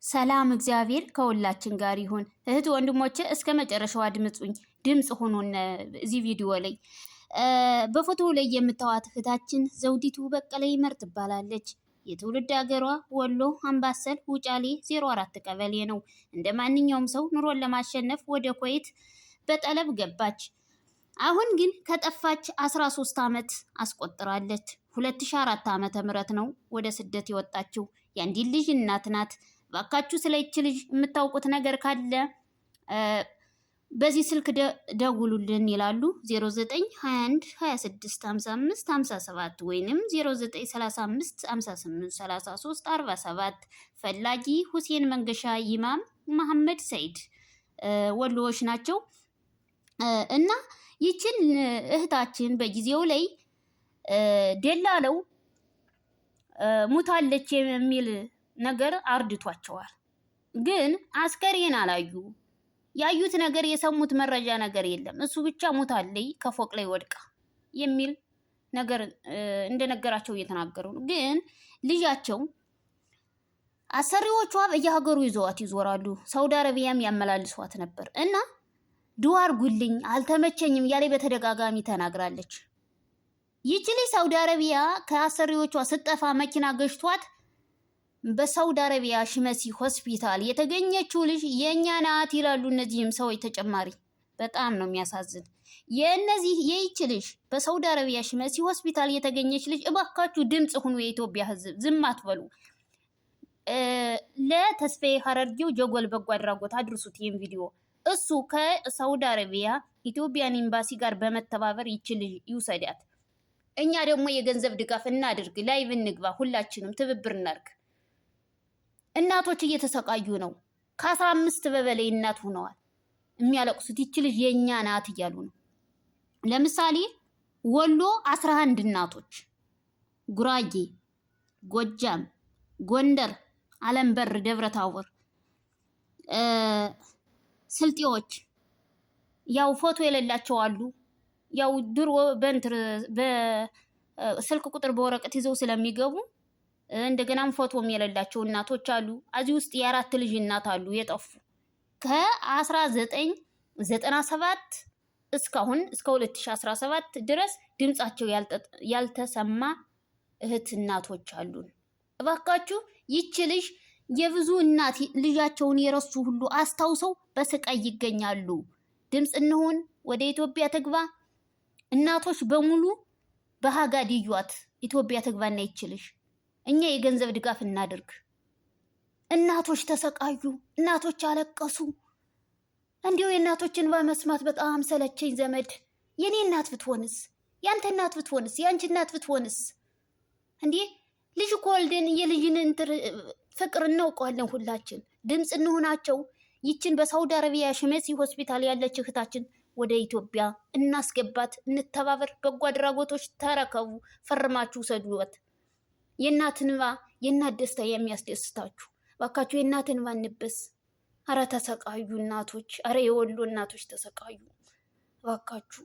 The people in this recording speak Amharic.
ሰላም እግዚአብሔር ከሁላችን ጋር ይሁን። እህት ወንድሞቼ እስከ መጨረሻው አድምጹኝ። ድምፅ ሆኖን እዚህ ቪዲዮ ላይ በፎቶ ላይ የምታዋት እህታችን ዘውዲቱ በቀለ ይመር ትባላለች። የትውልድ ሀገሯ ወሎ አምባሰል ውጫሌ 04 ቀበሌ ነው። እንደ ማንኛውም ሰው ኑሮን ለማሸነፍ ወደ ኩዌት በጠለብ ገባች። አሁን ግን ከጠፋች 13 ዓመት አስቆጥራለች። 2004 ዓመተ ምህረት ነው ወደ ስደት የወጣችው። የአንዲት ልጅ እናት ናት። ባካችሁ ስለ ይች ልጅ የምታውቁት ነገር ካለ በዚህ ስልክ ደውሉልን ይላሉ። 0921 26 55 57 ወይንም 0935 58 33 47። ፈላጊ ሁሴን መንገሻ፣ ይማም መሐመድ ሰይድ ወሎዎች ናቸው። እና ይችን እህታችን በጊዜው ላይ ደላለው ሙታለች የሚል ነገር አርድቷቸዋል። ግን አስከሬን አላዩ። ያዩት ነገር የሰሙት መረጃ ነገር የለም። እሱ ብቻ ሙታለይ ከፎቅ ላይ ወድቃ የሚል ነገር እንደነገራቸው እየተናገሩ ነው። ግን ልጃቸው አሰሪዎቿ በየሀገሩ ይዘዋት ይዞራሉ። ሳውዲ አረቢያም ያመላልሷት ነበር እና ዱዓ አድርጉልኝ አልተመቸኝም እያለ በተደጋጋሚ ተናግራለች። ይቺ ልጅ ሳውዲ አረቢያ ከአሰሪዎቿ ስጠፋ መኪና ገጭቷት በሳውዲ አረቢያ ሽመሲ ሆስፒታል የተገኘችው ልጅ የእኛ ናት ይላሉ እነዚህም ሰዎች ተጨማሪ። በጣም ነው የሚያሳዝን። የእነዚህ የይች ልጅ በሳውዲ አረቢያ ሽመሲ ሆስፒታል የተገኘች ልጅ እባካችሁ ድምፅ ሁኑ። የኢትዮጵያ ሕዝብ ዝም አትበሉ። ለተስፋዬ ሀረርጌው ጀጎል በጎ አድራጎት አድርሱት ይህን ቪዲዮ። እሱ ከሳውዲ አረቢያ ኢትዮጵያን ኤምባሲ ጋር በመተባበር ይች ልጅ ይውሰዳት። እኛ ደግሞ የገንዘብ ድጋፍ እናድርግ፣ live እንግባ፣ ሁላችንም ትብብር እናድርግ። እናቶች እየተሰቃዩ ነው። ከ15 በበላይ እናት ሆነዋል የሚያለቅሱት ይች ልጅ የእኛ ናት እያሉ ነው። ለምሳሌ ወሎ 11 እናቶች፣ ጉራጌ፣ ጎጃም፣ ጎንደር፣ አለምበር፣ ደብረ ታቦር፣ ስልጤዎች ያው ፎቶ የሌላቸው አሉ። ያው ድሮ በእንትን በስልክ ቁጥር በወረቀት ይዘው ስለሚገቡ እንደገናም ፎቶም የሌላቸው እናቶች አሉ። እዚህ ውስጥ የአራት ልጅ እናት አሉ የጠፉ ከ1997 እስካሁን እስከ 2017 ድረስ ድምጻቸው ያልተሰማ እህት እናቶች አሉን። እባካችሁ ይቺ ልጅ የብዙ እናት ልጃቸውን የረሱ ሁሉ አስታውሰው በስቃይ ይገኛሉ። ድምፅ እንሁን፣ ወደ ኢትዮጵያ ትግባ። እናቶች በሙሉ በሀጋድ ይዩዋት፣ ኢትዮጵያ ትግባና ይችልሽ እኛ የገንዘብ ድጋፍ እናድርግ። እናቶች ተሰቃዩ፣ እናቶች አለቀሱ። እንዲሁ የእናቶችን እንባ መስማት በጣም ሰለቸኝ። ዘመድ የኔ እናት ብትሆንስ? ያንተ እናት ብትሆንስ? የአንቺ እናት ብትሆንስ? እንዴ ልጅ እኮ ወልደን የልጅን እንትን ፍቅር እናውቀዋለን ሁላችን። ድምፅ እንሆናቸው። ይችን በሳውዲ አረቢያ ሽመሲ ሆስፒታል ያለች እህታችን ወደ ኢትዮጵያ እናስገባት፣ እንተባበር። በጎ አድራጎቶች ተረከቡ፣ ፈርማችሁ ውሰዱት። የእናት እንባ የእናት ደስታ የሚያስደስታችሁ ባካችሁ፣ የእናት እንባ እንበስ። አረ ተሰቃዩ እናቶች፣ አረ የወሎ እናቶች ተሰቃዩ ባካችሁ።